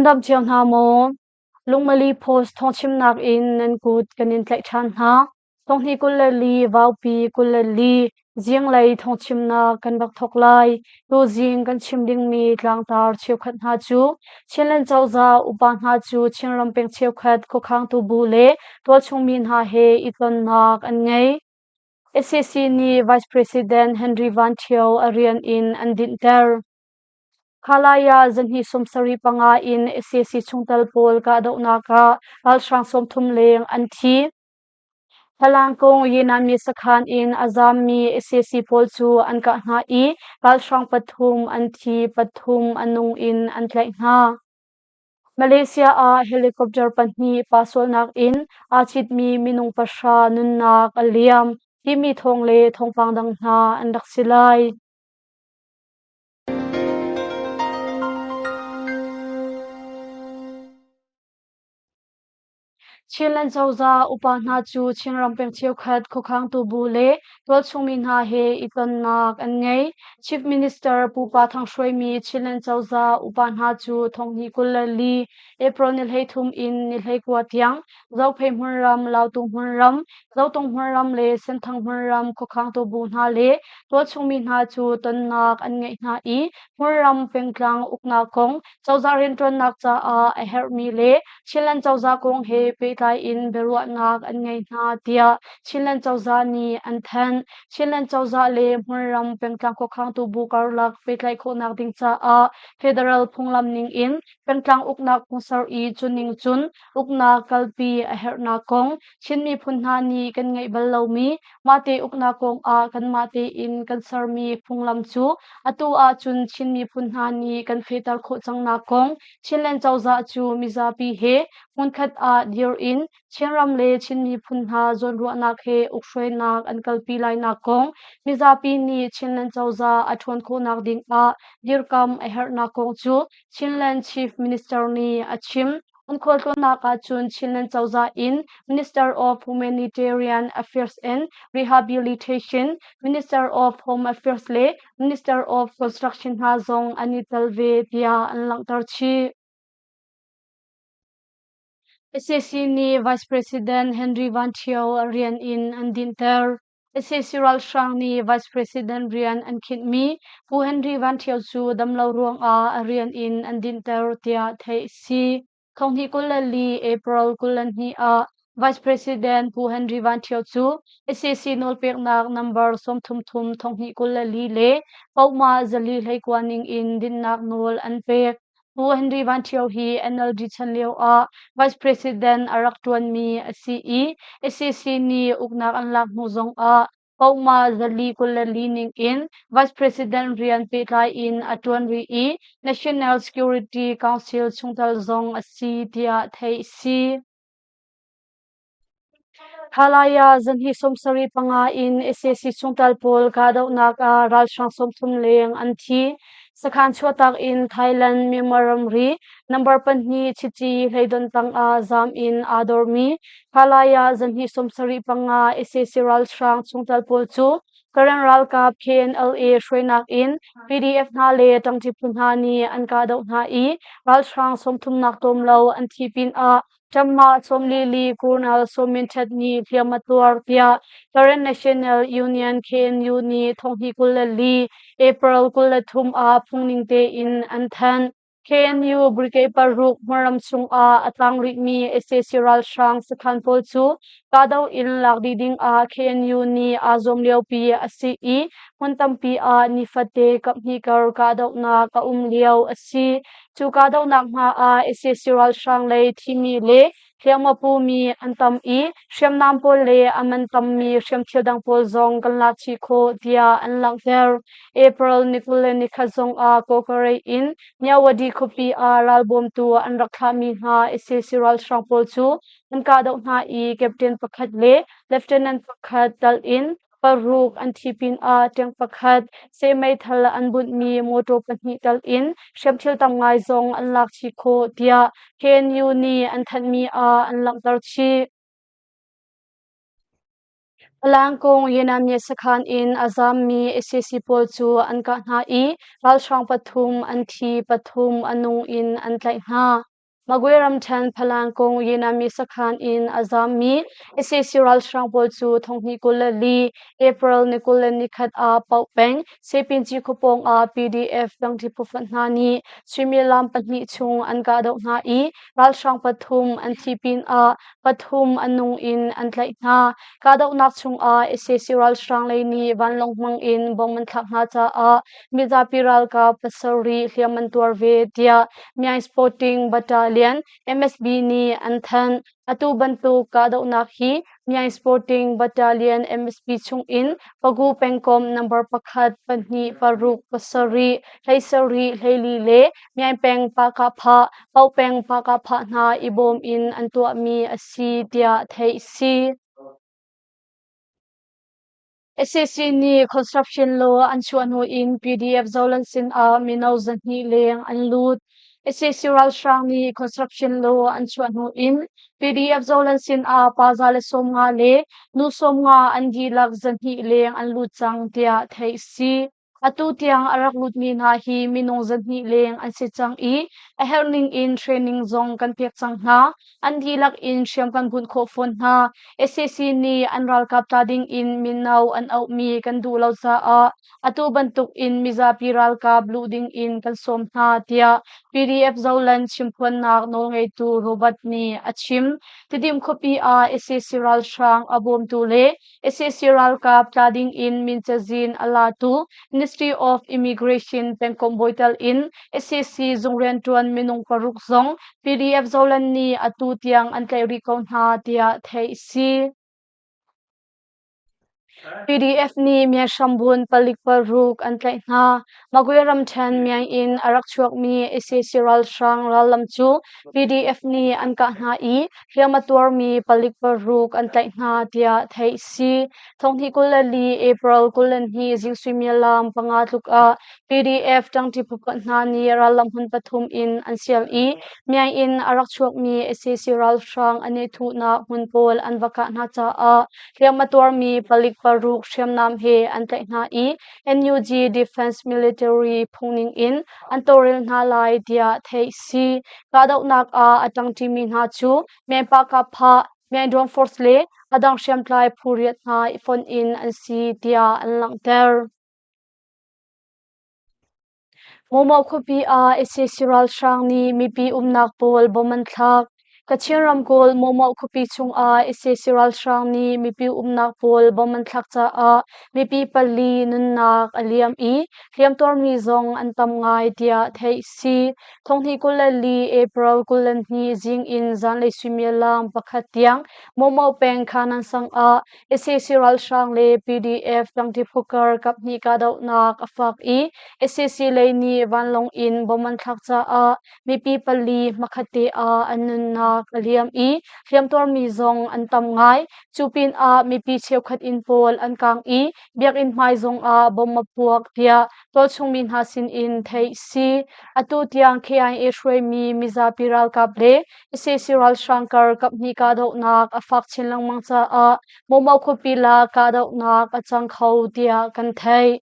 Nan dam cio hna maw? Lungmali Post thawngchimnak in nan kut kan in tlaih ṭhan hna. Thonghnih 24 Vaupi 24 zinglei thawngchimnak kan rak thawk lai. Tuzing kan chim dingmi tlangtar cheukhat hna cu Chinland cozah upa hna cu Chinram peng cheukhat khuakhangtu bu le tualchungmi hna he i tonnak an ngei. Sac nih Vice President Henry Van Thio a rian in an dinhter. Khalai ah zahnih 75 in sac chungtel pawl kahdohnak ah ralhrang 30 leng an thi. Falam kong Yenami sakhan in a zaammi sac pawl cu an kah hna i ralhrang pathum an thi, pathum a nung in an tlaih hna. Malaysia ah helicopter pahnih pahsualnak in aa citmi minung pahra nunnak a liam timi thawng le thawngpang dang hna an rak si lai. Chinland cozah upa hna cu Chinram peng cheukhat khuakhangtu bu le tualchungmi hna he i tonnak an ngei. Chief Minister Pu Pa Thang hruaimi Chinland cozah upa hna cu thonghnih 24 April ni 33 in ni 19 tiang Zophei hmunram, Lautu hmunram, Zotung hmunram le Senthang hmunram khuakhangtu bu hna le tualchungmi hna cu tonnak an ngeih hna i hmunram pengtlang uknak kong cozah rianṭuannak caah a herhmi le Chinland cozah kong he pehtlai in biaruahnak an ngei hna tiah Chinland cozah nih an thanh. Chinland cozah le hmunram pengtlang khuakhangtu bu karlak pehtlaih khawhnak ding caah federal phunglam ning in pengtlang uknak phungser i cu ning cun uknak kalpi a herhnak kong Chin miphun hna nih kan ngeih bal lomi mahte uknak kong ah kanmah tein kan sermi phunglam cu atu ahcun Chin miphun hna nih kan fehter khawh cangnak kong Chinland cozah cu mizapi he hmunkhat ah dir in Chinram le Chin miphun hna zawnruahnak he ukhruainak an kalpi lainak kong mizapi nih Chinland cozah a ṭhawn khawhnak ding ah dirkamh a herhnak kong cu Chinland Chief Minister nih a chim. An khualtlawnnak ahcun Chinland cozah in Minister of Humanitarian Affairs and Rehabilitation, Minister of Home Affairs le Minister of Construction hna zong an i tel ve tiah an langhter chih. Sac nih Vice President Henry Van Thio a rian in an dinhter. Sac ralhrang nih Vice President rian an khinhmi Pu Henry Van Thio cu damlo ruangah a rian in an dinhter tiah theih a si. Thonghnih 24 April 22 ah Vice President Pu Henry Van Thio cu sac nawlpeknak number 33 thonghnih 24 le pohmah zali hleikua ning in dinhnak nawl an pek. Pu Henry Van Thio hi NLD chan lio ah Vice President a rak ṭuanmi a si i sac nih uknak an lak hnu zong ah pohmah zali 24 ning in Vice President rian pehtlai in a ṭuan rih i National Security Council chungtel zong a si tiah theih a si. Thalai ah zahnih 75 in sac chungtel pawl kahdohnak ah ralhrang 30 leng an thi. Sakhan chuahtak in Thailand Myanmar ramri number pahnih Chichi hleidon tang ah zaam in aa dormi Thalai ah zahnih 75 sac ralhrang chungtel pawl cu Karen ralkap KNLA hruainak in PDF hna le ṭangṭi phu hna nih an kahdoh hna i ralhrang 30 nak tlawm lo an thi pinah Ṭamah 44 Colonel Saw Min Htet nih hliam a tuar tiah Karen National Union KNU nih thonghnih 24 April 23 ah phungning tein an thanh. KNU Brigade paruk hmunram chungah a tang rihmi sac ralhrang sakhan pawl cu kahdoh in lak dih dingah KNU nih aa zuam liopi a si i hmun tampi ah nifate kaphnih kar kahdohnak a um lio a si. Cu kahdohnak hna ah sac ralhrang lei thimi le hliamhma pumi an tam i hriamnam pawl le a man tammi hriamthil dang pawl zong kan lak chih khawh tiah an langhter. April ni 21 zong ah Kawkarei in Myawaddy khuapi ah ralbawmtu an rak thlahmi hna sac ralhrang pawl cu an kahdoh hna i captain pakhat le lieutenant pakhat tal in paruk an thi pinah ṭeng pakhat seh meithal an bunhmi mawṭaw pahnih tal in hriamthil tam ngai zong an lak chih khawh tiah KNU nih an thanhmi ah an langhter chih. Palangkung Yenamye sakhan in a zaammi sac pawl cu an kah hna i ralhrang pathum an thi, pathum a nung in an tlaih hna. Magwe ramṭhen Phalang kong Yenami sakhan in a zaammi sac ralhrang pawl cu thonghnih 24 April ni 21 ah Paoh peng Sepinci khuapawng ah PDF dangṭi phufat hna nih suimilam pahnih chung an kahdoh hna i ralhrang pathum an thi pinah pathum a nung in an tlaih hna. Kahdohnak chungah sac ralhrang lei nih vanlawng hmang in bom an thlak hna caah mizapi ralkap pasarih hliam an tuar ve tiah Myaing Sporting Battalion MSB nih an thanh. Atu bantuk kahdohnak hi Myaing Sporting Battalion MSB chungin Pagu pengkomh number pakhat, pahnih, paruk, pasarih, hleisarih, hleili le Myaing peng Pahkahphah, Paoh peng Pahkahphah hna i bawm in an tuahmi a si tiah theih a si. Sac nih construction law an chuah hnu in PDF Zoland sin ah mino 200 leng an lut. Sac ralhrang nih construction law an chuah hnu in PDF Zoland sin ah pa 150 le nu 50 an dihlak 200 leng an lut cang tiah theih a si. Atu tiang a rak lutmi hna hi minung 200 leng an si cang i a herh ning in training zong kan pek cang hna. An dihlak in hriam kan bunh khawh fawn hna. Sac nih an ralkap tla ding in mino an auhmi kan duh lo caah atu bantuk in mizapi ralkap luh ding in kan sawm hna tiah PDF Zoland chimphuannak nawlngeitu Robert nih a chim. Tidim khuapi ah sac ralhrang a bawmtu le Sac ralkap tla ding in min cazin a latu Ministry of Immigration pengkomh bawi tel in sac zung rianṭuan minung paruk zong PDF Zoland nih atu tiang an tlaih rih ko hna tiah theih a si. PDF nih Myanhrambun palik paruk an tlaih hna. Magwe ramṭhen Myaing in a rak chuakmi sac ralhrang rallam cu PDF nih an kah hna i hliam a tuarmi palik paruk an tlaih hna tiah theih a si. Thonghnih 24 April 22 zing suimilam panga tluk ah PDF ṭangṭi phupat hna nih rallam hmun pathum in an sial i Myaing in a rak chuakmi sac ralhrang an i thuhnak hmun pawl an va kah hna caah hliam a tuarmi palik paruk hriamnam he an tlaih hna i NUG Defense Military phungning in an tawlrel hna lai tiah theih a si. Kahdohnak ah a ṭangṭimi hna cu Myanmar Kahphah, Myanmar Force le a dang hriamtlai phu riat hna i fonh in an si tiah an langhter. Momo khuapi ah sac ralhrang nih mipi umnak pawl bom an thlak. Kachin ramkulh Momo khuapi chungah sac ralhrang nih mipi umnak pawl bom an thlak caah mipi pali nunnak a liam i hliamtuarmi zong an tam ngai tiah theih a si. Thonghnih 24 April 22 zing in zanlei suimilam pakhat tiang Momo peng Khanan sang ah sac ralhrang le PDF tangṭi phukar kaphnih kahdohnak a fak i sac lei nih vanlawng in bom an thlak caah mipi pali hmakhatte ah an nunnak a liam i hliamtuarmi zong an tam ngai. Cu pinah mipi cheukhat inn pawl an kaang i biakinn hmai zongah bom a puak tiah tualchung mi hna sinin theih si. Atu tiang KIA hruaimi mizapi ralkap le sac ralhrang kar kaphnih kahdohnak a fak chin lengmang caah Momo khuapi la kahdohnak a cang kho tiah kan theih.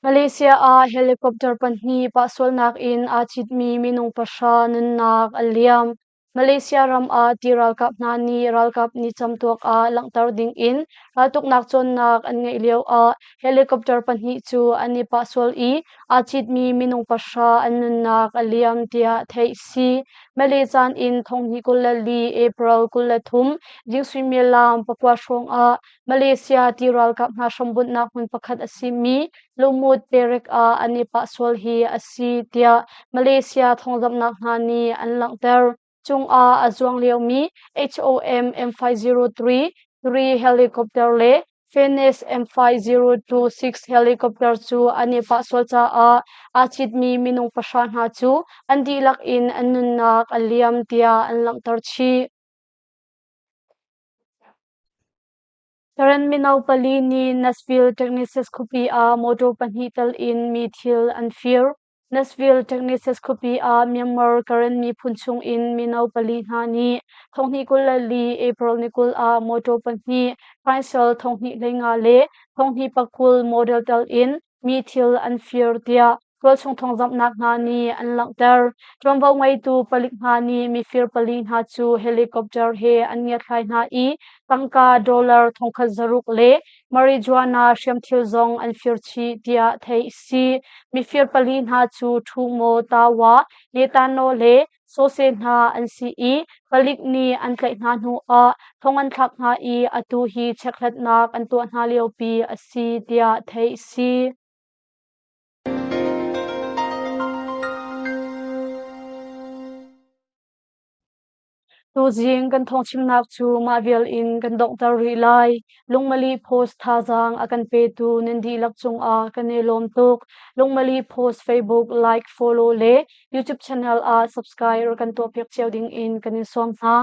Malaysia ah helicopter pahnih pahsualnak in aa citmi minung pahra nunnak a liam. Malaysia ram ah ti ralkap hna nih ralkap ni camtuak ah langhter ding in raltuknak cawnnak an ngeih lio ah helicopter pahnih cu an i pahsual i aa citmi minung pahra an nunnak a liam tiah theih a si. Malay caan in thonghnih 24 April 23 zing suimilam pakua hrawng ah Malaysia ti ralkap hna hrambunhnak hmun pakhat a simi Lumut Perik ah an i pahsual hi a si tiah Malaysia thawngzamhnak hna nih an langhter. Cungah a zuang liomi HOM M503 3 helicopter le Phoenix M5026 helicopter cu an i pahsual caah aa citmi minung pahra hna cu an dihlak in an nunnak a liam tiah an langhter chih. Karen mino pali nih Nashville, Texas khuapi ah motor pahnih tal in mi thil an fir. Nashville, Texas khuapi ah Myanmar Karen miphun chung in mino pali hna nih thonghnih 24 April ni 20 ah motor pahnih Chrysler thonghnih 15 le thonghnih 20 model tal in mi thil an fir tiah Tualchung thawngzamhnak hna nih an langhter. Ṭuanvo ngeitu palik hna nih mifir pali hna cu helicopter he an ngiatthlai hna i tangka dollar 1600 le marijuana hriamthil zong an fir chih tiah theih a si. Mifir pali hna cu Ṭhu-Maw, Tawa, Netano le Sose hna an si i palik nih an tlaih hna hnuah thong an thlak hna i atu hi chekhlatnak an tuah hna liopi a si tiah theih a si. Tuzing kan thawngchimnak cu mah vial in kan donghter rih lai. Lungmali Post thazaang a kan petu nan dihlak cungah kan i lawm tuk. Lungmali Post Facebook like, follow le YouTube channel ah subscribe kan tuahpiak cio ding in kan in sawm hna.